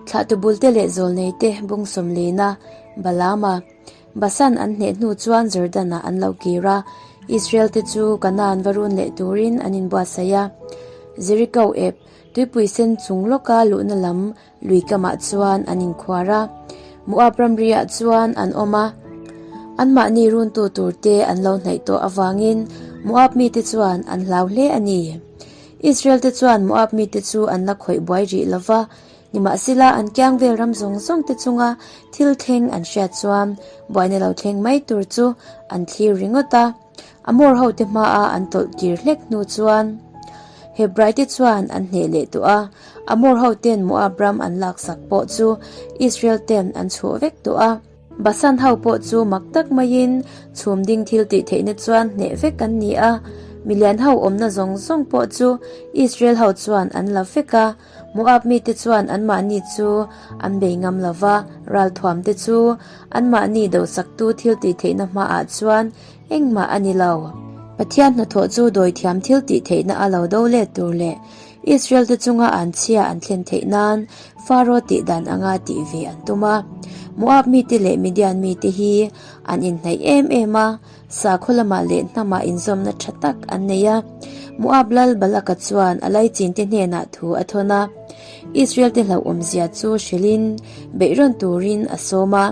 Thlahtu bulte leh zawlneite bung sawmlina Balaama Basan an hneh hnu chuan Jordan-ah an lo kir a, Israel-te chu Kanaan va run leh turin an inbuatsaih a. Jeriko ep tuipui sen chung lawka luhna lam lui kamah chuan an inkhuar a, Moab ramriah chuan an awm a. Anmahni runtu turte an lo hnaih tawh avangin Moab mite chuan an hlau hle a ni. Israel-te chuan Moab mite chu an la khawih buai rih lo va, nimahsela an kiang vel ram zawng zawng te chunga thil thleng an hriat chuan buaina lo thleng mai tur chu an thlir ringawt a. Amor hote hmaa an tawlh kir hlek hnu chuan Hebraite chuan an hneh leh tawh a, Amor hoten Moab ram an laksak pawh chu Israel ten an chhuah vek tawh a. Basan ho pawh chu mak tak maiin chhum ding thil tih theihna chuan hneh vek an ni a, milian ho awmna zawng zawng pawh chu Israel ho chuan an la vek a. Moab mite chuan anmahni chu an bei ngam lo va, ralthuamte chu anmahni dosaktu thil tih theihna hmaah chuan engmah a ni lo. Pathian hnathawh chu dawithiam thil tih theihna a lo do let tur leh Israel-te chunga an chhia an thlen theih nan Faro tih dan anga tih ve an tum a. Moab mite leh Midian mite hi an inhnaih em em a, Sakhaw lamah leh hnamah inzawmna tha tak an nei a. Moab lal Balaka chuan a laichin te hnenah thu a thawn a. Israel-te hlauhawmzia chu hrilhin beihrawn turin a sawm a.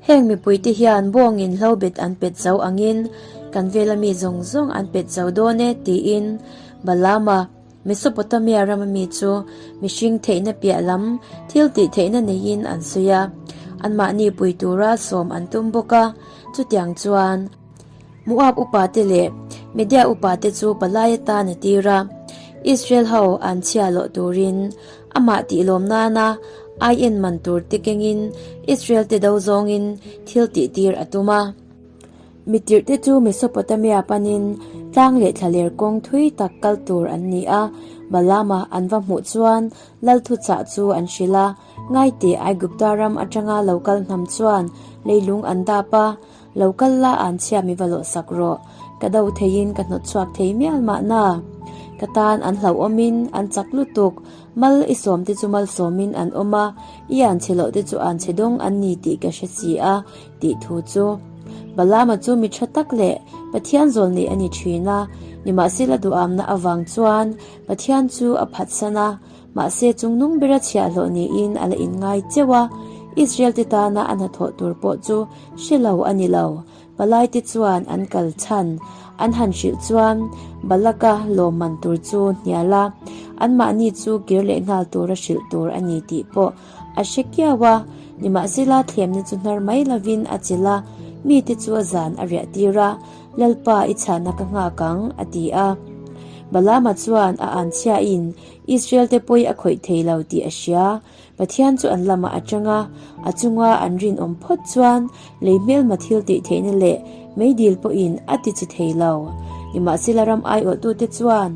Heng mipuite hian bawngin hlobet an pet zo angin kan vela mi zawng zawng an pet zo dawn e tiin Balaama, Mesopotamia rama mi chu mihring theihna piah lam thil tih theihna neiin an sawi a, anmahni pui tura sawm an tum bawk a, chutiang chuan Moab upate leh Media upate chu palai atan a tir a, Israel ho an chhia loh turin amah tih lawm nana ai en man tur te kengin Israel te do zawngin thil tih tir a tum a. Mitirhte chu Mesopotamia panin tlang leh thlaler kawng thui tak kal tur an ni a, Balaama an va hmuh chuan lal thuchah chu an hrilh a, Ngaite Aigupta ram atanga lo kal hnam chuan leilung an dap a, lo kal la an chhia mi va lawhsak rawh, ka do theiin ka hnawt chhuak thei mial mahna. Ka tan an hlauhawmin an chak lutuk, mal i sawmte chu malsawmin an awm a, i an chhe lohte chu an chhe dawng an ni tih ka hre si a, tih thu chu Balaama chu mi tha tak leh Pathian zawl nei a ni thin a, nimahsela duhamna avang chuan Pathian chu a phatsan a, mahse chungnung bera chhiahhlawh niin a la inngai cheuh a, Israel te tana a hnathawh tur pawh chu hre lo a ni lo. Palaite chuan an kal chhan an han hrilh chuan Balaka lawmman tur chu hnial a, anmahni chu kir leh nghal tura hrilh tur a ni tih pawh A hre kiau a, nimahsela thlemna chu hnar mai lovin a chilh a, mite chu a zan a riah tir a, Lalpa i chhahna ka nghak ang, a ti a. Balaama chuan a anchhiain Israel-te pawi a khawih thei lo tih a hria. Pathian chu an lamah a tang a, a chunga an rinawm phawt chuan lei hmelma thil tih theihna leh meidil pawhin a ti che thei lo. Nimahsela ram aiawhtute chuan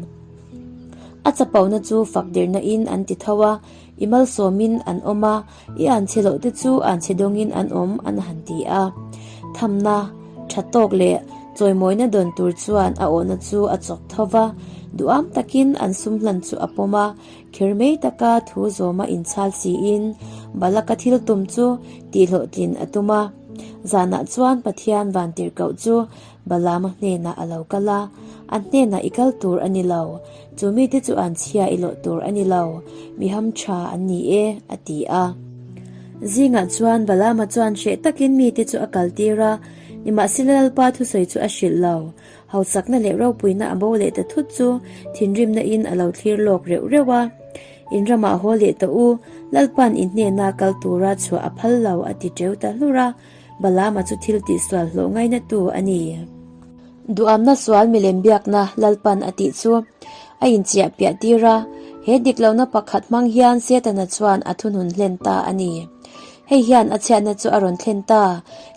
a chapona chu fak derna in an ti tho a, I malsawmin an awm a, i anchhe loh te chu anchhe dawngin an awm an han ti a. Thamna tha tawk leh chawimawina dawn tur chuan a awhna chu a chawk tho va, duham takin an sum hlan chu a pawm a, kher mai taka thu zawma inchhal siin Balaka thil tum chu tihhlawhtlin a tum a. Zanah chuan Pathian vantirhkoh chu Balaama hnenah a lo kal a, an hnenah i kal tur a ni lo, chu mite chu an chhia i lawh tur a ni lo, mi ham tha an ni e, a ti a. Zingah chuan Balaama chuan hreh takin mite chu a kaltir a, nimahsela Lalpa thusawi chu a hrilh lo. Hausakna leh ropuina a bo leh ta thut chu thinrimna in a lo thlir lawk reuh reuh a. In ramah haw leh tawh u, Lalpa'n in hnena kal tura chhuah a phal lo, a ti teu ta hlur a. Balaama chu thil tihsual hlawh ngainatu a ni. Duhamna sual milem biakna Lalpan a tih chu a inchiah piah tir a, he dik lohna pakhat hmang hian Setana chuan a thunun hlen ta a ni. Hei hian a chhiatna chu a rawn thlen ta.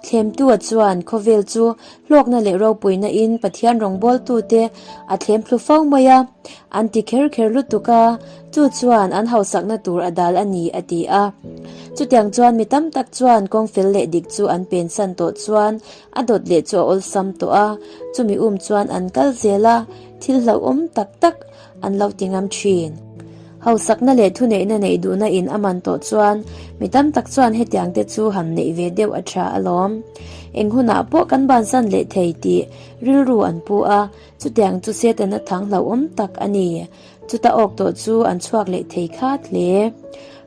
Thlemtua chuan khawvel chu hlawkna leh ropuina in Pathian rawngbawltute a thlem thlu fo mai a, an ti kher kher lutuk a, Chu chuan an hausakna tur a dal a ni, a ti a. Chutiang chuan mi tam tak chuan kawng fel leh dik chu an pensan tawh chuan a dawt leh chu a awlsam tawh a, chumi um chuan an kal zel a, thil hlauhawm tak tak an lo ti ngam thin. Hausakna leh thuneihna neih duhna in a man tawh chuan mi tam tak chuan hetiang te chu han neih ve deuh a tha alawm. Eng hunah pawh kan bansan leh thei tih rilru an pu a, chutiang chu Setana thang hlauhawm tak a ni. Chuta awk tawh chu an chhuak leh thei khat hle.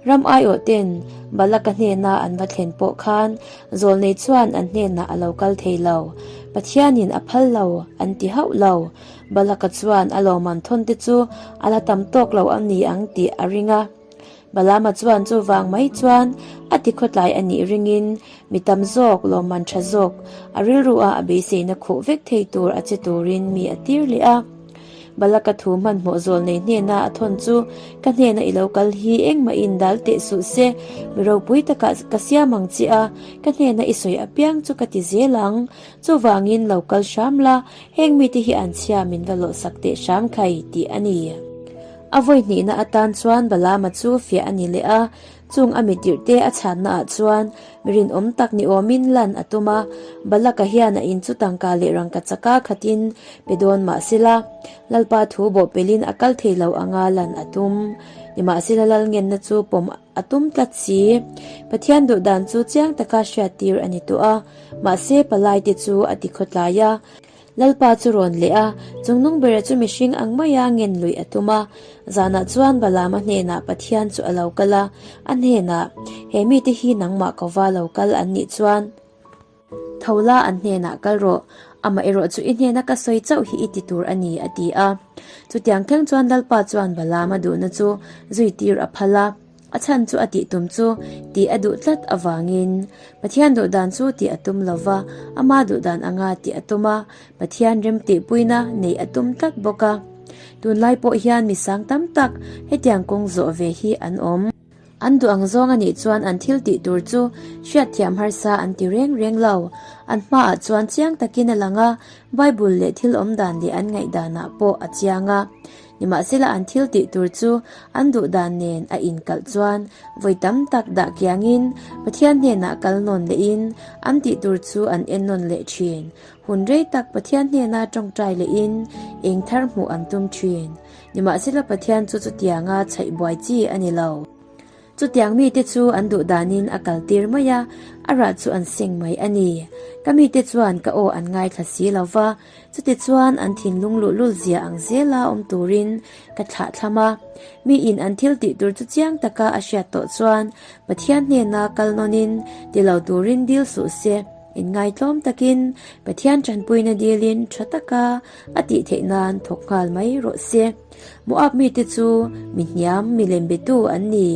Ram aiawh ten Balaka hnena an va thlen pawh khan zawlnei chuan an hnenah a lo kal thei lo. Pathianin a phal lo an ti hauh lo. Balaka chuan a lawmman thawn te chu a la tam tawk lo a ni ang tih a ring a. Balama chuan chuvang mai chuan a ti khawtlai a nih ringin mi tam zawk lawmman tha zawk a rilru a a beiseina khuh vek thei tur a che turin mi a tir leh a. Balaka thu hmanhmawh zawl nei hnena a thawn chu ka hnena i lo kal hi engmahin dal teh suh se, mi ropui takah ka siam ang che a, ka hnena i sawi apiang chu ka ti zel ang. Chuvangin lo kal hram la, heng mite hi an chhia min va lawhsak teh hram khai tih a ni. A vawi hnihna atan chuan Balama chu fiah a ni leh a, chung a mitirhte a chhanna ah chuan mi rinawm tak ni awmin lan a tum a, Balaka hian a in chu tangka leh rangka chaka khatin pe dawn mah sela, Lalpa thu bawhpelhin a kal thei lo anga lan a tum. Nimahsela Lalngenna chu pawm a tum tlat si. Pathian duh dan chu chiang taka hriattir a ni tawh a, mahse palaite chu a ti khawtlai a. Lalpa chu rawn leh a, chungnung bera chu mihring ang maia ngen luih a tum a. Zanah chuan Balaama hnenah Pathian chu a lo kal a, a hnenah, He mite hi nangmah kova lo kal an nih chuan, tho la an hnenah kal rawh, amah erawh chu i hnena ka sawi chauh hi i ti tur a ni, a ti a. Chutiang thleng chuan Lalpa chuan Balaama duhna chu zuitir a phal a. A chhan chu a tih tum chu tih a duh tlat avangin Pathian duh dan chu tih a tum lo va, ama duh dan anga tih a tum a, Pathian remtihpuina neih a tum tlat bawk a. Tunlai pawh hian mi sang tam tak hetiang kawng zawh ve hi an awm. An duh ang zawng a nih chuan an thil tih tur chu hriatthiam harsa an ti reng reng lo. An hmaah chuan chiang takin a lang a, Bible leh thil awm dan leh an ngaihdanah pawh a chiang a. Nimahsela an thil tih tur chu an duh dan nen a inkalh chuan vawi tam tak dah kiangin Pathian hnenah kal nawn lehin an tih tur chu an en nawn leh thin. Hun rei tak Pathian hnena tawngtai lehin eng thar hmuh an tum thin. Nimahsela Pathian chu chutianga chhaih buai chi a ni lo. Chutiang mite chu an duh danin a kal tir mai a, a rah chu an seng mai a ni. Ka mite chuan ka aw an ngaithla si lo va, chutichuan an thinlung luhlul zia ang zela awm turin ka thlah thlam a. Miin an thil tih tur chu chiang taka a hriat tawh chuan Pathian hnena kal nawnin ti lo turin dil suh se. Inngaitlawm takin Pathian tanpuina dilin tha taka a tih theih nan thawk nghal mai rawh se. Moab mite chu mi hniam, mi lem betu an ni.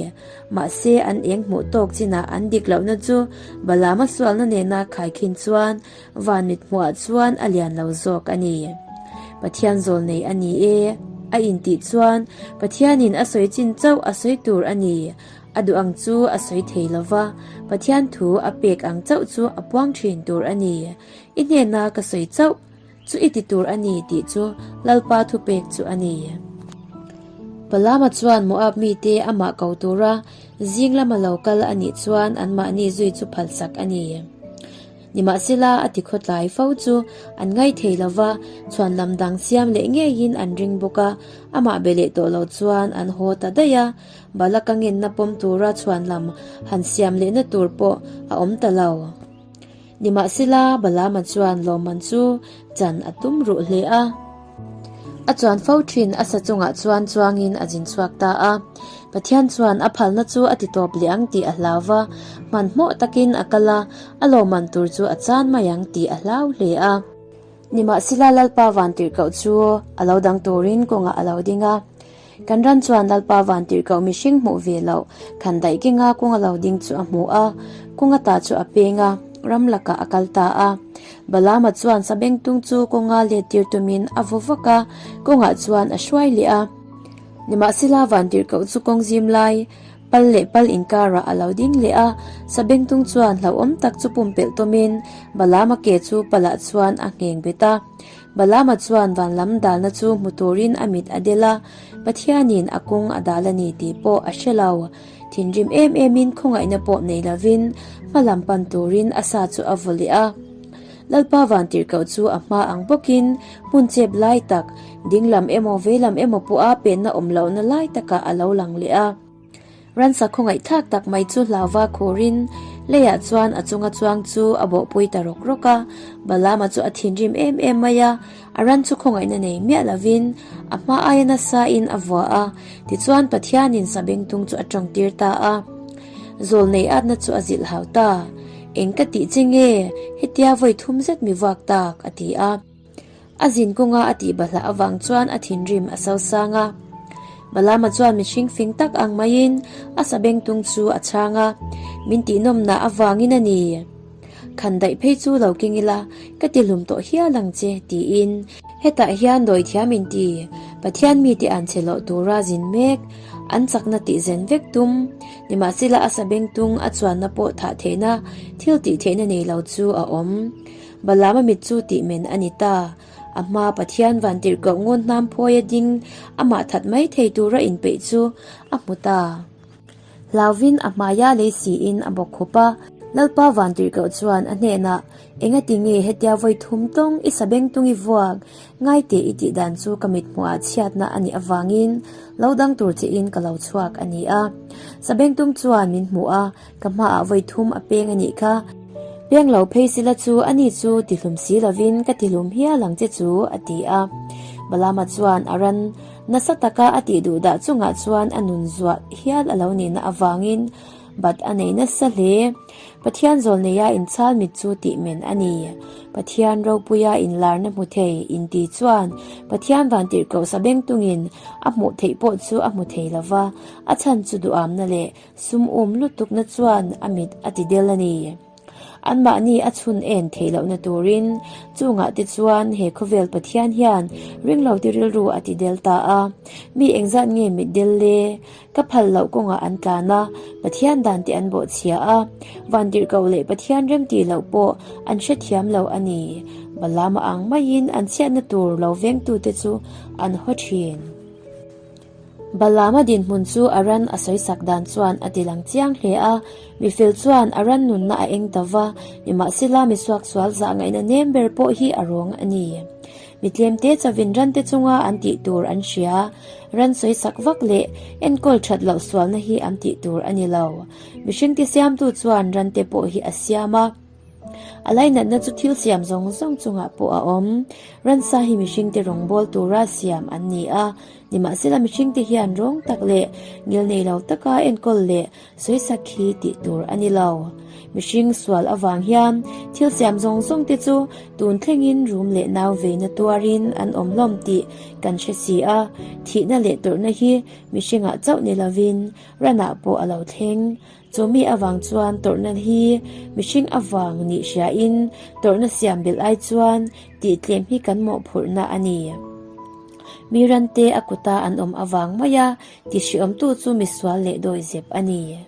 Mahse, an eng hmuh tawk chinah an dik lohna chu Balaama sualna nena khaikhin chuan van mit hmuhah chuan a lian lo zawk a ni. Pathian zawl nei a ni e, a intih chuan Pathianin a sawi chin chauh a sawi tur a ni. A duh ang chu a sawi thei lo va, Pathian thu a pek ang chauh chu a puang thin tur a ni. I hnena ka sawi chauh. Chu i ti tur a ni tih chu Lalpa thupek chu a ni. Balaama chuan Moab mite amah ko tura zing lama lo kal a nih chuan anmahni zui chu phalsak a ni. Nimahsela a ti khawtlai fo chu an ngai thei lo va, chhuan lam dang siam leh ngeiin an ring bawk a, amah be leh tawh lo chuan an haw ta daih a. Balaka ngenna pawm tura chhuan lam han siam lehna tur pawh a awm ta lo. Nimahsela, Balaama chuan lawmman chu chan a tum ruh hle a. A chuan fo thin a sa chungah chuan chuangin a zin chhuak ta a. Pathian chuan a phalna chu a ti tawp leh ang tih a hlau va, hmanhmawh takin a kal a, a lawmman tur chu a chan mai ang tih a hlau hle a. Nimahsela, Lalpa vantirhkoh chu a lo dang turin kawngah a lo ding a. Kan ran chuan Lalpa vantirhkoh mihring hmuh ve loh khan daih kenga kawng a lo ding chu a hmu a, kawng ata chu a peng a, ram lakah a kal ta a. Balaama chuan sabengtung chu kawnga let tir tumin a vaw vak a, kawngah chuan a hruai leh a. Nimahsela vantirhkoh chu kawng zim lai pal leh pal inkarah a lo ding leh a, sabengtung chuan hlauhawm tak chu pumpelh tawmin Balaama ke chu palah chuan a ngheng bet a. Balaama chuan van lam dalna chu hmu turin a mit a del a, Pathianin a kawng a dal a ni tih pawh a hre lo. Thinrim em emin khawngaihna pawh nei lovin hma lam pan turin a sa chu a vaw leh a. Lalpa vantirhkoh chu a hma ang bawkin hmun chep lai tak, dinglam emaw veilam emaw pawha penna awm lohna lai takah a lo lang leh a. Ransa khawngaihthlak tak mai chu hlauva khurin leiah chuan a chunga chuang chu a bawhpui ta rawk rawk a. Balama chu a thinrim em em mai a, a ran chu khawngaihna nei miah lovin a hma aia nasa in a vua a, tichuan Pathianin sabengtung chu a tawngtir ta a. Zawlnei atna chu a zilh hau ta. Eng ka tih che nge? Hetia vawi thum zet mi vuak tak, a ti a. A zin kawnga a tih bahlah avang chuan a thinrim a so sang a. Balama chuan mihring fing tak ang maiin a sabengtung chu a chhang a, Min tihnawmna avangin a ni. Khan daih phei chu lo keng ila, ka ti hlum tawh hial ang che, tiin. Hetah hian dawithiam in ti, Pathian mite an che loh tura zin mek, an chakna tih zen vek tum. Nimahsela a sabengtung a chuanna pawh thah theihna, thil tih theihna nei lo chu a awm. Balaam a mit chu tih men a ni ta. A hma Pathian vantirhkoh ngun hnam phawi a ding, amah that mai thei tura inpeih chu a hmu ta. Hlauvin a hmaia lei siin a bawk khup a. Lalpa vantirhkoh chuan a hnenah, Engati nge hetia vawi thum tawng i sabengtung i vuak? Ngai teh i tih dan chu ka mit hmuhah chhiatna a nih avangin lo dang tur chein ka lo chhuak a ni a. Sabengtung chuan min hmuh a, Ka hmaah vawi thum a peng a nih kha. Peng lo phei sila chu a ni chu tihlum si lovin ka tihlum hial ang che chu, a ti a. Balama chuan a ran nasa taka a tih duh dah chungah chuan a nun zuah hial a lo nihna avangin bat a nei nasa hle. Pathian zawlneia inchhal mit chu tih men a ni. Pathian ropuia inlarna hmu thei inti chuan Pathian vantirhkoh sabengtungin a hmuh theih pawh chu a hmu thei lova, a chhan chu duhamna leh Sum um lutukna chuan a mit a ti del a ni. Anmahni a chhun en theih lohna turin chungah te chuan he khawvel Pathian hian ringlo te rilru a ti del ta a. Mi engzat nge mit del le? Ka phal loh kawngah an tlan a, Pathian dan te an bawhchhia a, vantirhkoh leh Pathian remtih loh pawh an hrethiam lo a ni. Balama ang maiin an chhiatna tur lo vengtute chu an haw thin. Balama dinhmun chu a ran a sawisak dan chuan a ti lang chiang hle a, mifel chuan a ran nunna a eng ta va, nimahsela mi suaksual zah ngaihna nem ber pawh hi a rawng a ni. Mi tlemte chavin rante chunga an tih tur an hria, ran sawisak vak leh enkawl that loh sualna hi an tih tur a ni lo. Mihringte siamtu chuan rante pawh hi a siam a. A lainatna chu thil siam zawng zawng chungah pawh a awm. Ransa hi mihringte rawngbâwl tura siam an ni a, nimahsela mihringte hian rawng tak leh ngilnei lo taka enkawl leh sawisak hi tih tur a ni lo. Mihring sual avang hian thil siam zawng zawngte chu tun thlengin rum leh nau veina tuarin an awm hlawm tih kan hre si a, thihna leh tawrhna hi mihringah chauh ni lovin ranah pawh a lo thleng. Chumi avang chuan tawrhna hi mihring avang nih hriain tawrhna siam belh ai chuan tih tlem hi kan mawhphurhna a ni. Mi rante a kuta an awm avang maia ti hriawmtu chu misual leh dawihzep a ni.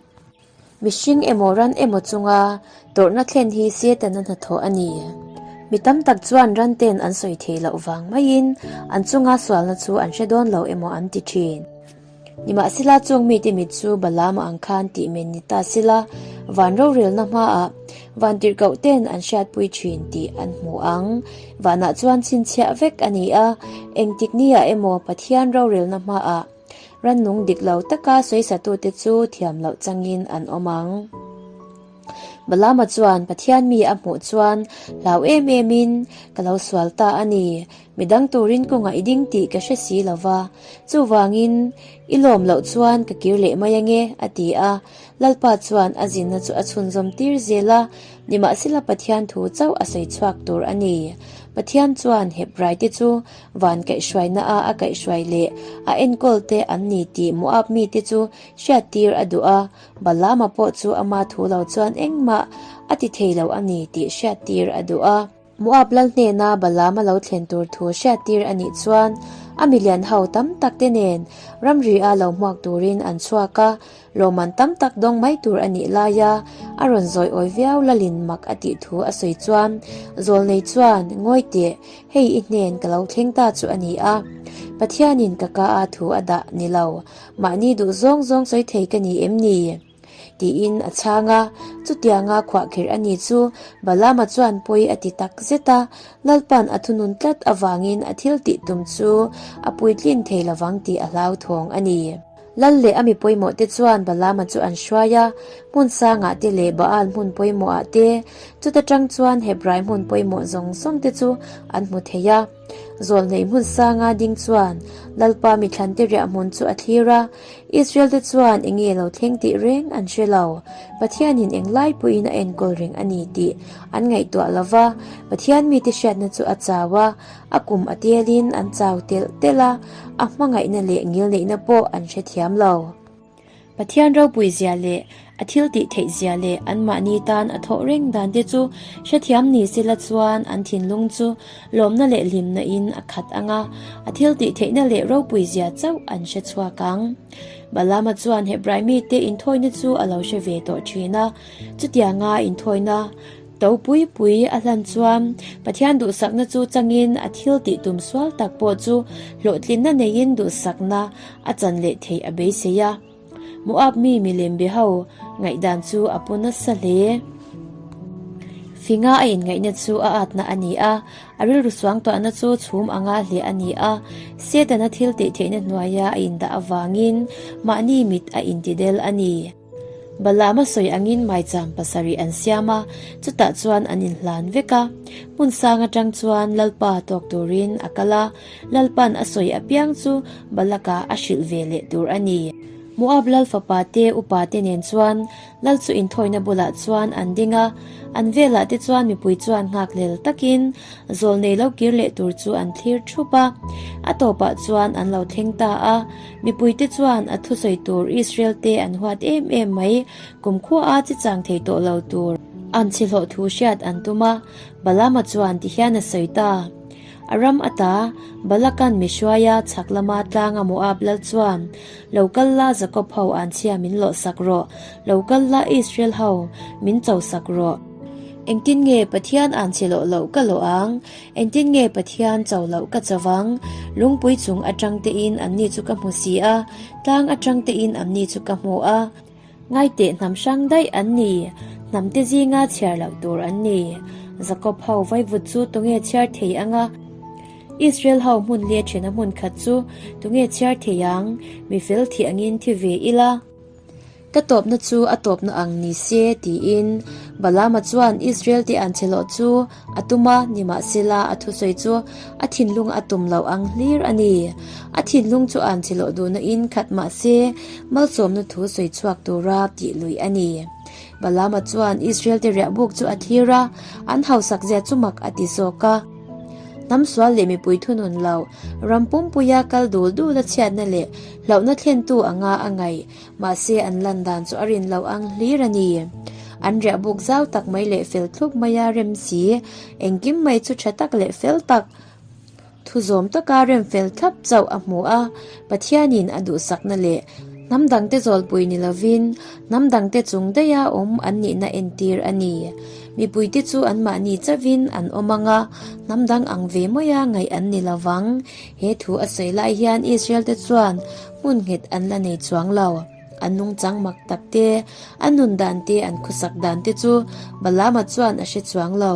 Mihring emaw ran emaw chunga tawrhna thlen hi Setana hnathawh a ni. Mi tam tak chuan rante'n an sawi theih loh vang maiin an chunga sualna chu an hre dawn lo emaw an ti thin. Nimahsela chung mite mit chu Balaam ang khan tih men ni ta sila, van rorelna hmaah van tirhkoh ten an hriatpui thin tih an hmu ang. Vanah chuan chhinchhiah vek a ni a, engtik niah emaw Pathian rorelna hmaah rannung dik lo taka sawisatute chu thiam loh changin an awm ang. Balaama chuan Pathian mi a hmuh chuan hlau em emin, Ka lo sual ta a ni, midang turin kawngah i ding tih ka hre si lo va, chuvangin i lawm loh chuan ka kir leh mai ange, a ti a. Lalpa chuan a zinna chu a chhunzawm tir zel a, nimahsela Pathian thu chauh a sawi chhuak tur a ni. Pathian chuan Hebraite chu van kaihhruaina a a kaihhruai leh a enkawl te an ni tih Moab mite chu hriattir a duh a, Balaama pawh chu ama thu lo chuan engmah a ti thei lo a ni tih hriattir a duh a. Moab lal hnena Balaama lo thlen tur thu hriattir a nih chuan a milian ho tam tak te nen ramri a lo hmuak turin an chhuak a, lawmman tam tak dawng mai tur a nih laia a rawn zawi awi viau lalin mak a tih thu a sawi chuan Zawlnei chuan, Ngawi teh, hei i hnen ka lo thleng ta chu a ni a, Pathianin ka ka a thu a dah ni lo. Mahni duh zawng zawng sawi thei ka ni em ni? Tiin a chhang a. Chutianga khuahkhirh a ni chu Balaama chuan pawi a ti tak zet a, Lalpa'n a thunun tlat avangin a thil tih tum chu a puitlin thei lovang tih a hlauthawng a ni. Lal leh a mi pawimawh te chuan Balaama chu an hruai a, hmun sangah te leh Baal hmun pawimawhah te, chuta tang chuan Hebrai hmun pawimawh zawng zawng te chu an hmu thei a. Zawlnei hmun sanga ding chuan Lalpa mithlante riah hmun chu a thlir a, Israel te chuan eng nge lo thleng tih reng an hre lo. Pathianin eng lai pawhin a enkawl reng a ni tih an ngaihtuah lo va, Pathian mite hriatna chu a chau a, a kum a telin an chau telh telh a, a hmangaihna leh ngilneihna pawh an hrethiam lo. Pathian ropui zia leh a thil tih theih zia leh anmahni tan a thawh reng dan te chu hrethiam ni sela chuan an thinlung chu lawmna leh hlimna in a khat ang a, a thil tih theihna leh ropui zia chauh an hre chhuak ang. Balaama chuan Hebrai mite inthawina chu a lo hre ve tawh thin a, chutianga inthawina to pui pui a hlan chuan Pathian duhsakna chu changin a thil tih tum sual tak pawh chu hlawhtlinna neiin duhsakna a chan leh theih a beisei a. Moab mi milem be ho ngaihdan chu a pu nasa hle. Finga a inngaihna chu a atna a ni a, a rilru suangtuahna chu chhum anga hle a ni a. Setana thil tih theihna hnuaia a indah avangin mahni mit a intidel a ni. Balaam a sawi angin maicham pasarih an siam a, chutah chuan an inhlan vek a. Hmun sang atang chuan Lalpa tawk turin a kal a, Lalpa'n a sawi apiang chu Balaka a hrilh ve leh tur a ni. Moab lal fapa te upa te nen chuan lal chu inthawina bulah chuan an ding a, an velah te chuan mipui chuan nghakhlel takin zawlnei lo kir leh tur chu an thlir thup a. A tawpah chuan an lo thleng ta a. Mipuite chuan a thusawi tur Israel te an huat em em mai, kumkhua a chi chang thei tawh lo tur an chhihlawh thu hriat an tum a, Balaama chuan ti hian a sawi ta. A ram ata Balakan mi hruaia chhak lama tlanga Moab lal chuan, Lo kal la Jakob ho an chhia min lawh sak rawh, lo kal la Israel ho min cho sak rawh. Engtin nge Pathian an chhihlawh loh ka lawh ang? Engtin nge Pathian cho loh ka cho vang? Lungpui chung atang tein anni chu ka hmu si a, tlang atang tein anni chu ka hmu a. Ngaiteh hnam hrang daih an ni, hnam te zinga chhiar loh tur an ni. Jakob ho vaivut chu tunge chhiar thei ang a? Israel ho hmun leh thena hmun khat chu tunge chhiar thei ang? Mi fel thih angin thi ve ila. Ka tawpna chu a tawpna ang ni se, tiin Balaama chuan Israel-te an che lawh chu a tum a, nimahsela a thusawi chu a thinlung a tum loh ang hlir a ni. A thinlung chu an che lawh duhna in khat mah se, malsawmna thu sawi chhuak tura tih lui a ni. Balaama chuan Israel-te riahbuk chu a thlir a, an hausak zia chu mak a ti zawk a. Hnam sual leh mipui thunun lo, ram pumpuia kal dul dul a chhiatna leh Hlauhna thlentu anga a ngaih, mahse an lan dan chu a rin loh ang hlir a ni. An riah buk zau tak mai leh fel thlup maia rem si, engkim mai chu tha tak leh fel tak, thu zawm taka rem fel thlap chauh a hmu a, Pathianin a duhsakna leh hnam dangte zawlpui ni lovin hnam dangte chung daiha awm an nihna entir a ni. Mipuite chu anmahni chauhin an awm ang a, hnam dang ang ve maia ngaih an ni lovang. He thu a sawi lai hian Israel te chuan hmun nghet an la nei chuang lo. An nungchang mak tak te, an nun dan te, an khawsak dan te chu Balaama chuan a hre chuang lo.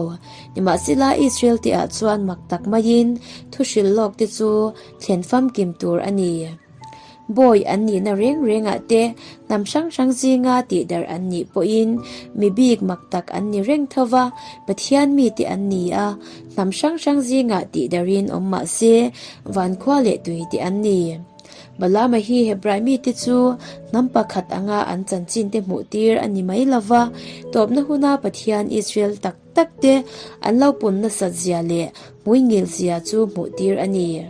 Nimahsela Israel te ah chuan mak tak maiin thu hrilh lawk te chu thlen famkim tur a ni. Bawi an nihna reng rengah te, hnam hrang hrang zinga tihdarh an nih pawhin mi bik mak tak an ni reng tho va, Pathian mite an ni a, hnam hrang hrang zingah tihdarhin awm mah se, van khua leh tui te an ni. Balaama hi Hebrai mite chu hnam pakhat anga an chanchin te hmuh tir a ni mai lo va, tawpna huna Pathian Israel tak tak te an lo pun nasat zia leh hmuingil zia chu hmuh tir a ni.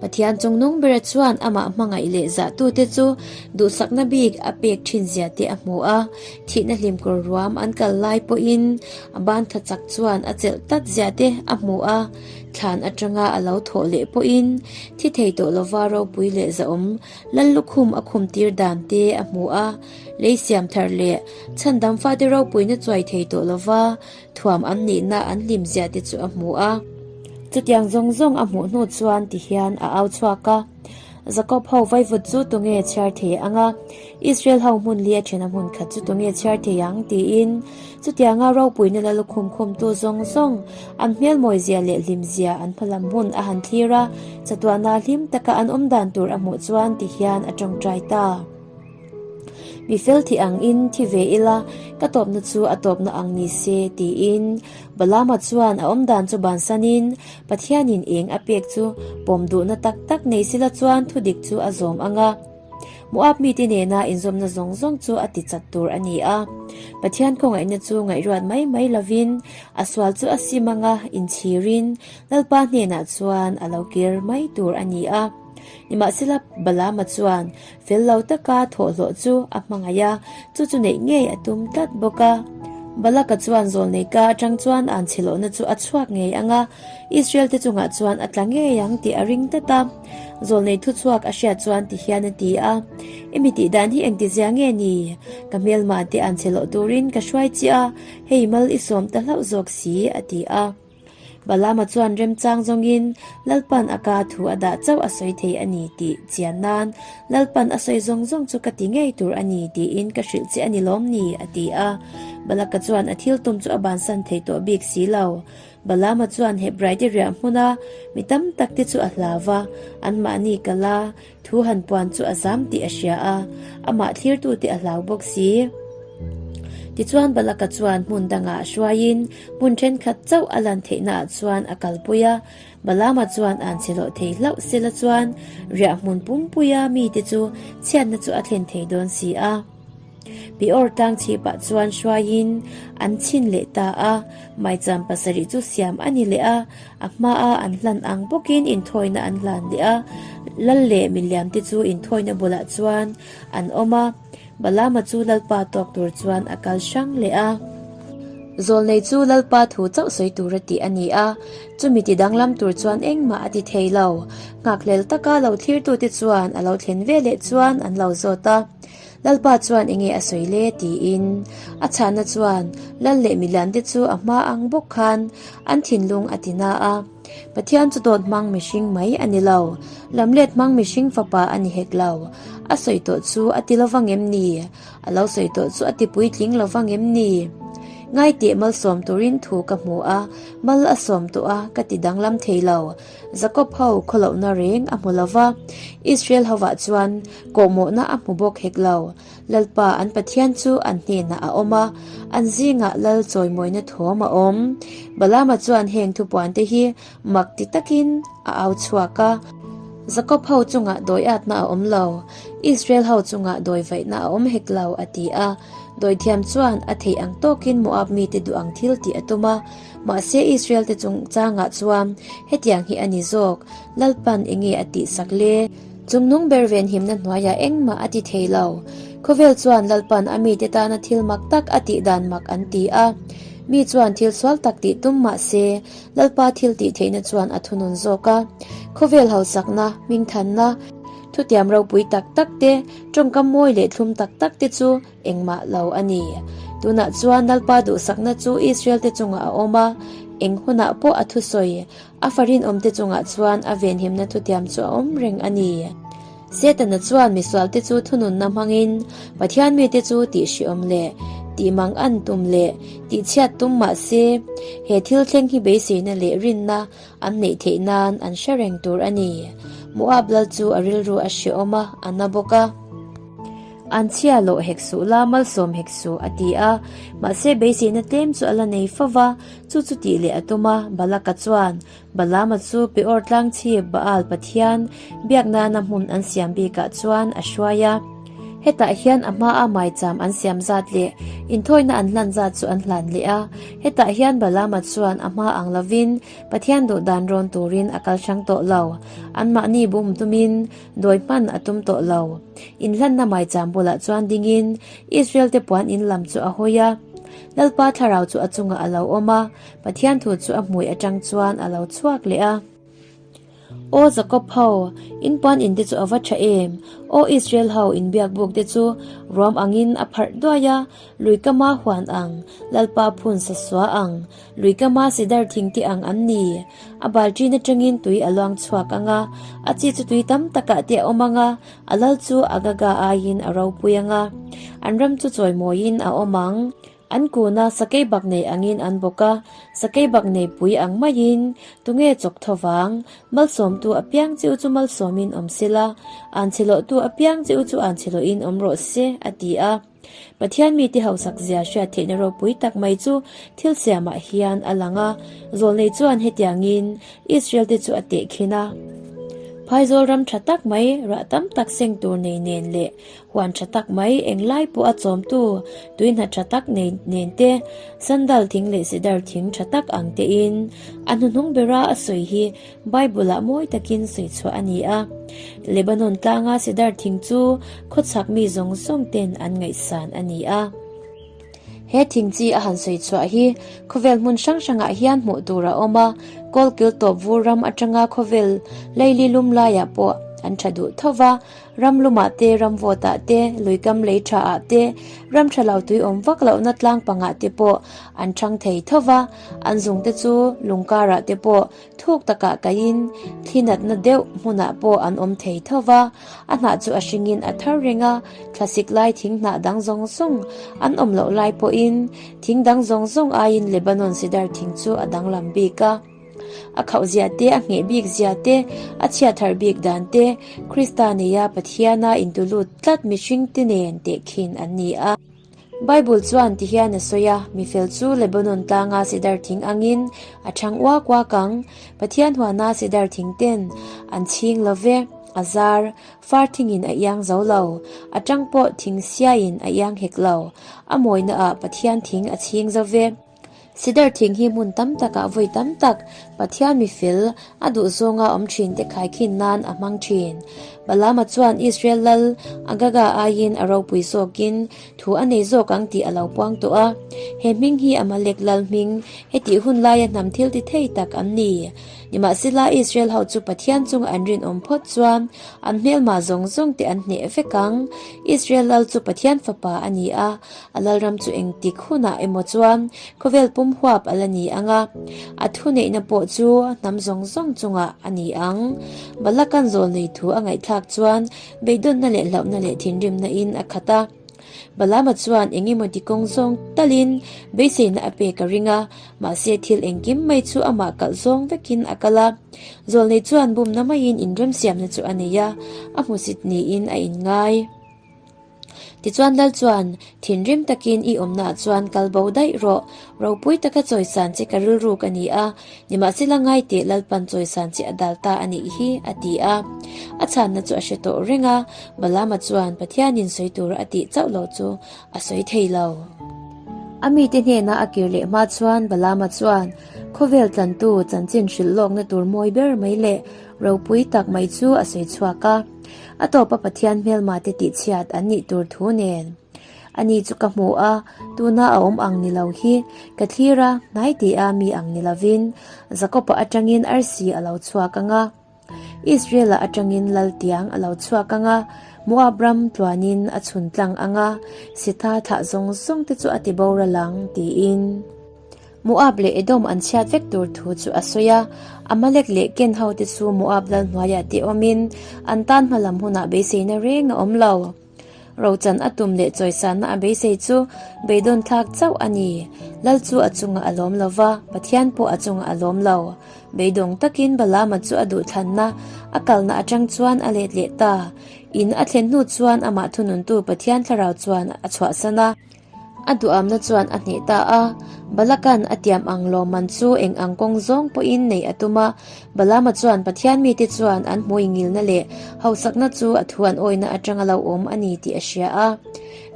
Pathian chungnung bera chuan amah hmangaih leh zahtute chu duhsakna bik a pek thin zia te a hmu a, thihna hlimkawr ruam an kal lai pawhin a ban tha chak chuan a chelh tlat zia te a hmu a, thlan atanga a lo thawh leh pawhin thi thei tawh lova ropui leh zahawm lal lukhum a khum tir dan te a hmu a, lei siam thar leh chhandam fate ropuina chuai thei tawh lova Thuam an nihna an hlim zia te chu a hmu a. Chutiang zawng zawng a hmuh hnu chuan ti hian a au chhuak a. Jakob ho vaivut chu tunge chhiar thei ang a, Israel ho hmun li a thena hmun khat chu tunge chhiar thei ang? tiin. Chutianga ropuina la lukhum khumtu zawng zawng, an hmelmawizia leh hlimzia an hmalam hun a han thlir a, chatuahna hlim taka an awm dan tur a hmuh chuan tihian a tawngtai ta. Mi fel thi ang in thi ve ila, ka tawpna chu a tawpna ang ni se, tiin Balaama chuan a awm dan chu bansanin Pathianin eng a pek chu pawm duhna tak tak nei sila chuan thudik chu a zawm ang a. Moab mite nena inzawmna zawng zawng chu a ti chat tur a ni a. Pathian khawngaihna chu ngaihruat mai mai lovin a sual chu a sim ang a, inchhirin Lalpa hnenah chuan a lo kir mai tur a ni a. Nimahsela Balaama chuan fel lo taka thawhhlawh chu a hmangaih a, chu chu neih ngei a tum tlat bawk a. Balaka chuan zawlnei ka atang chuan an chhelawhna chu a chhuak ngei ang a, Israel te chungah chuan a tla ngei ang tih a ring tlat a. Zawlnei thuchhuak a hriat chuan ti hian a ti a, I mi tih dan hi engtizia nge ni? Ka hmelma te an chhelawh turin ka hruai chiah a, hei mal i sawm ta hlauh zawk si, a ti a. Balaama chuan remchang zawngin Lalpan a ka thu a dah chauh a sawi thei a ni tih chian nan Lalpan a sawi zawng zawng chu ka ti ngei tur a ni tiin ka hrilh che a ni lawm ni? a ti a. Balaka chuan a thil tum chu a bansan thei tawh bik si lo. Balaama chuan Hebraite riah hmuna mi tam tak te chu a hlau va, anmahni kala Thu han puan chu a zam tih a hria a, amah thlirtute a hlau bawk si. Tichuan Balaka chuan hmun dangah hruaiin hmun thenkhat chauh a lan theihnaah chuan a kalpui a, Balaama chuan an chhe lawh thei hlauh sela chuan riah hmun pumpuia mite chu chhiatna chu a thlen thei dawn si a. Peor tlang chhipah chuan hruaiin an chhin leh ta a, maicham pasarih chu siam a ni leh a, a hmaa an hlan ang bawkin inthawina an hlan leh a, lal leh miliamte chu inthawina bulah chuan an awm a, Balaama chu Lalpa tawk tur chuan a kal hrang leh a. Zawlnei chu Lalpa thu chauh sawi tur a tih a ni a, chumi ti danglam tur chuan engmah a ti thei lo. Nghakhlel taka lo thlirtute chuan a lo thlen veleh chuan an lo zawt a. Lalpa chuan enge a sawi le tiin a chhahna chuan lal leh miliante chu a hma ang bawk khan an thinlung a ti na a. Pathian chu dawt hmang mihring mai a ni lo, lamlet hmang mihring fapa a ni hek lo. A sawi tawh chu a ti lovang em ni? A lo sawi tawh chu a ti puitling lovang em ni? Ngaiteh malsawm turin thu ka hmu a, mal a sawm tawh a, ka ti danglam thei lo. Jakob ho khawlohna reng a hmu lo va, Israel hovah chuan kawhmawhna a hmu bawk hek lo. Lalpa an Pathian chu an hnenah a awm a, an zingah lal chawimawina thawm a awm. Balaama chuan heng thupuante hi mak ti takin a au chhuak a. Jakob ho chungah dawiatna a awm lo, Israel ho chungah dawivaihna a awm hek lo, a ti a. Dawithiam chuan a theih ang tawkin Moab mite duh ang thil tih a tum a. Mahse Israel te chungchangah chuan hetiang hi a ni zawk, Lalpan enge a tihsak le? Chungnung ber venhimna hnuaiah engmah a ti thei lo. Khawvel chuan Lalpan a mite tana thil mak tak a tih dan mak an ti a. Mi chuan thil sual tak tih tum mah se, Lalpa thil tih theihna chuan a thunun zawk a. Khawvel hausakna, hmingthanna, thutiam ropui tak tak te, tawngkam mawi leh thlum tak tak te chu Engmah lo a ni. Tunah chuan Lalpa duhsakna chu Israel-te chungah a awm a, eng hunah pawh a thusawi, a farinawmte chungah chuan a venhimna thutiam chu a awm reng a ni. Setana chuan misualte chu thununna hmangin Pathian mite chu tihhriawm leh tihmang an tum leh tihchhiat tum mah se, he thil thleng hi beiseina leh rinna an neih theih nan an hre reng tur a ni. Moab lal chu a rilru a hriawm a, a na bawk a. An chhia lawh hek suh la, malsawm hek suh, a ti a. Mahse beiseina tlem chu a la nei fo va, chu chu tih leh a tum a. Balaka chuan Balaama chu Peor tlang chhip Baal pathian biak nana hmun an siam bikah chuan a hruai a. Hetah hian a hmaa maicham an siam zat leh inthawina an hlan zat chu an hlan leh a. Hetah hian Balaama chuan a hma ang lovin Pathian duh dan rawn turin a kal hrang tawh lo. Anmahni bum tumin dawi hman a tum tawh lo. Inhlanna maicham bulah chuan dingin Israel-te puan in lam chu a hawi a. Lalpa thlarau chu a chungah a lo awm a, Pathian thu chu a hmui atang chuan a lo chhuak leh a. Aw Jakob ho, in puan in te chu a va tha em? Aw Israel ho, in biak buk te chu ruam angin a pharh duai a, lui kama huan ang, Lalpa phun sa sua ang, lui kama sidar thing te ang an ni. A bal ṭin aṭangin tui a luang chhuak ang a, a chi chu tui tam takah te a awm ang a, a lal chu Agaga aiin a ropui ang a, an ram chu chawimawiin a awm ang. An kuna sakei bak nei angin an bawk a, sakei bak nei pui ang maiin tunge chawk tho vang? Malsawmtu apiang chiu chu malsawmin awm sela, an chhelawhtu apiang chiu chu an chhelawhin awm rawh se, a ti a. Pathian mite hausak zia hriat theihna ropui tak mai chu thil siamah hian a lang a, zawlnei chuan hetiangin Israel te chu a tehkhin a. Phaizawl ram tha tak mai rah tam tak seng tur nei nen leh Huan tha tak mai englai pawh a chawmtu tui hna tha tak nei nen te, sandal thing leh sidar thing tha tak ang tein a hnuhnung bera a sawi hi Bible ah mawi takin sawi chhuah a ni a. Lebanon tlanga sidar thing chu khawchhak mi zawng zawng ten an ngaihsan a ni a. He thing chi a han sawi chhuah hi khawvel hmun hrang hrangah hian hmuh tur a awm a, kawlkil tawp vur ram atanga khawvel leili lum laiah pawh an tha duh tho va, Ram lumah te, ram vawtah te, luikam lei thaah te, ram tha lo tui awm vak lohna tlang pangah te pawh an thang thei tho va, an zungte chu lungkarah te pawh thuk takah kaiin thli natna deuh hmunah pawh an awm thei tho va, a hnah chu a hringin a thar reng a, thlasik lai thing hnah dang zawng zawng an awm loh lai pawhin thing dang zawng zawng aiin Lebanon sidar thing chu a danglam bik a. A khauh zia te, a ngheh bik zia te, a chhiat harh bik dan te, Krista neia Pathiana intulut tlat mihring te nen tehkhin an ni a. Bible chuan ti hian a sawi a, Mi fel chu Lebanon tlanga sidar thing angin a thang uak uak ang, Pathian huana sidar thing ten an chhing lo ve, a zar, far thingin a iang zo lo, a tang pawh thing siaiin a iang hek lo, a mawina ah Pathian thing a chhing zo ve. Sidar thing hi hmun tam takah vawi tam tak Pathian mifel a duh zawnga awm thin te khaikhin nan a hmang thin. Balaama chuan Israel lal Agaga aiin a ropui zawkin thu a nei zawk ang tih a lo puang tawh a. He hming hi Amalek lal hming hetih hun laia hnam thil ti thei tak an ni. Nimahsela Israel ho chu Pathian chunga an rinawm phawt chuan an hmelma zawng zawng te an hneh vek ang. Israel lal chu Pathian fapa a ni a. A lalram chu engtik hunah emaw chuan khawvel pum huap a la ni ang a, a thuneihna pawh chu hnam zawng zawng chungah a ni ang. Balakan zawl nei thu a ngaihthlak chuan beidawnna leh hlauhna leh thinrimna in a khat a. Balama chuan eng emaw ti kawng zawng talin beiseina a pek a ring a, mahse thil engkim mai chu amah kalh zawng vekin a kal a. Zawlnei chuan bumna maiin inremsiamna chu a nei a, a hmusit niin a inngai. Tichuan Lal chuan, Thinrim takin i awmnaah chuan kal bo daih rawh, ropui taka chawisan che ka rilruk a ni a, nimahsela ngai teh Lalpan chawisan che a dal ta a nih hi, a ti a. A chhanna chu a hre tawh reng a, Balaama chuan Pathianin sawi tura a tih chauh lo chu a sawi thei lo. A mite hnena a kir leh hma chuan Balaama chuan khawvel tlantu chanchin hrilh lawkna tur mawi ber mai leh ropui tak mai chu a sawi chhuak a. A tawpa Pathian hmelma te tihchhiat an nih tur thu nen. Ani chu ka hmu a, tuna a awm ang ni lo hi ka thlir a, hnai tih a mi ang ni lovin Jakob-a atangin arsi a lo chhuak ang a, Israel-a atangin lal tiang a lo chhuak ang a, Moab ram tluanin a chhun tlang ang a, Sitha thlah zawng zawng te chu a ti boral ang, tiin. Moab leh Edom an chhiat vek tur thu chu a sawi a, Amalek leh Ken hote chu Moab lal hnuaiah te awmin an tan hma lam hunah beiseina reng a awm lo. Rochan a tum leh chawisanna a beisei chu beidawn thlak chauh a ni. Lal chu a chungah a lawm lo va, Pathian pawh a chungah a lawm lo. Beidawng takin Balaama chu a duhthlanna a kalna atang chuan a let leh ta. In a thlen hnu chuan amah thununtu Pathian thlarau chuan a chhuahsan a. A duhamna chuan a hneh ta a, Balakan a tiam ang lawmman chu eng ang kawng zawng pawhin neih a tum a. Balama chuan Pathian mite chuan an hmuingilna leh hausakna chu a thu an awihna atanga lo awm a ni tih a hria a.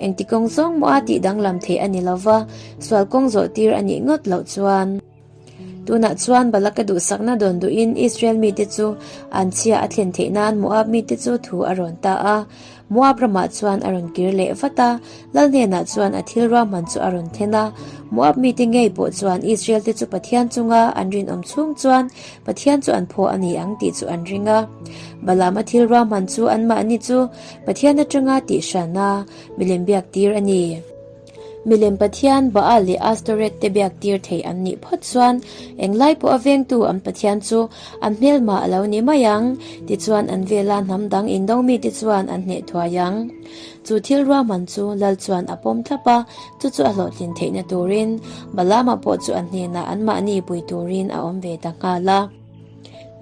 Engti kawng zawng maw a tih danglam theih a ni lova, sual kawng zawh tir a nih ngawt loh chuan. Tunah chuan Balaka duhsakna dawn duhin Israel mite chu an chhia a thlen theih nan Moab mite chu thu a rawn ta a. Moab ramah chuan a rawn kir leh vat a, Lal hnenah chuan a thil ruahman chu a rawn then a. Moab mite ngei pawh chuan Israel te chu Pathian chunga an rinawm chhung chuan Pathian chu an phaw a ni ang tih chu an ring a. Balaam a thil ruahman chu anmahni chu Pathian atanga tih hran a milem biak tir a ni. Milem Pathian Baal leh Astoreth te biak tir thei an nih phawt chuan englai pawh a vengtu an Pathian chu an hmelma a lo ni mai ang, tichuan an vela hnam dang indo mite chuan an hneh thuai ang. Chu thil ruahman chu Lal chuan a pawm thlap a, chu chu a hlawhtlin theihna turin Balaama pawh chu a hnenah anmahni pui turin a awm ve ta nghal a.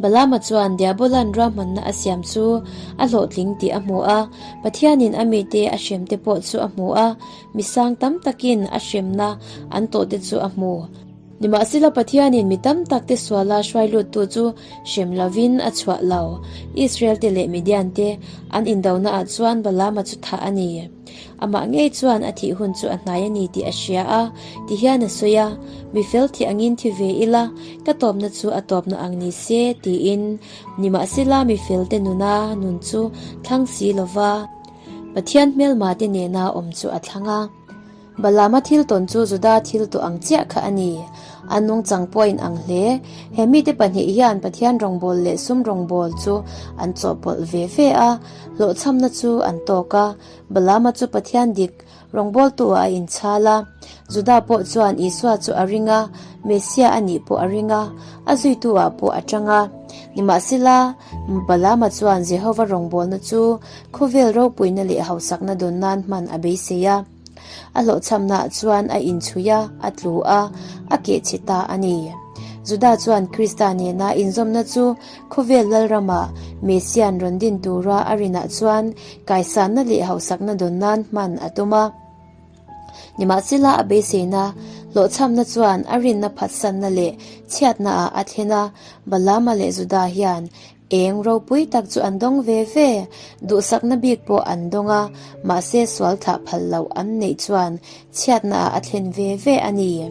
Balaama chuan Diabolan ruahmanna a siam chu a hlawhtling tih a hmu a, Pathianin a mite a hremte pawh chu a hmu a, mi sang tam takin a hremna an tawhte chu a hmu. Nimahsela Pathianin mi tam takte suala hruai luttu chu hrem lovin a chhuah lo. Israelte leh Midiante an indonaah chuan Balaama chu thah a ni. Amah ngei chuan a thih hun chu a hnai a ni tih a hria a, ti hian a sawi a, Mi fel thih angin thi ve ila, ka tawpna chu a tawpna ang ni se, tiin. Nimahsela mi felte nuna nun chu thlang si lova, Pathian hmelmate nena awm chu a thlang a. Balaama thil tawn chu Juda thil tawh ang chiah kha a ni. An nungchang pawh a inang hle. He mite pahnih hian Pathian rawngbâwl leh sum rawngbâwl chu an chawhpawlh ve ve a, hlawhchhamna chu an tâwk a. Balaama chu Pathian dik rawngbâwltu-ah a inchhal a. Juda pawh chuan Isua chu a ring a, Messiah a nih pawh a ring a, a zuitu-ah pawh a ṭang a. Nimahsela, Balaama chuan Jehova rawngbâwlna chu khawvêl ropuina leh hausakna dawn nân hman a beisei a. A hlawhchhamnaah chuan a inchhui a, a tlu a, a kehchhe ta a ni. Juda chuan Krista nena inzawmna chu khawvel lalrama Messian rawn din tura a rinah chuan kaisanna leh hausakna dawn nan hman a tum a. Nimahsela a beiseina hlawhchhamna chuan a rinna phatsanna leh chhiatnaah a thlen a, Balaama leh Juda hian Eng ropui tak chu an dawng ve ve, duhsakna bik pawh an dawng a, mahse sual thlah phal loh an neih chuan chhiatna ah a thlen ve ve a ni.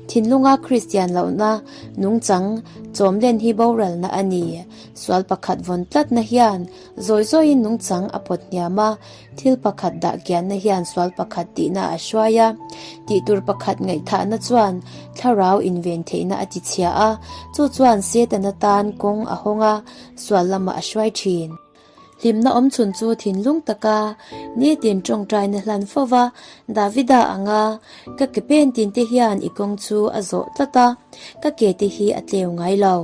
Thinlunga Kristian lohna nungchang chawmlen hi boralna a ni. Sual pakhat vawn tlatna hian zawi zawiin nungchang a pawt hniam a, Thil pakhat dah kianna hian sual pakhat tihna a hruai a, tihtur pakhat ngaihthahna chuan thlarau inven theihna a tichhia a, chu chuan Setana tan kawng a hawng a, sual lamah a hruai thin. Hlimna awmchhun chu thinlung taka nitin tawngtaina hlan fo va, Davida anga ka ke pen tinte hian i kawng chu a zawh tlat a, ka ke te hi a tleu ngai lo.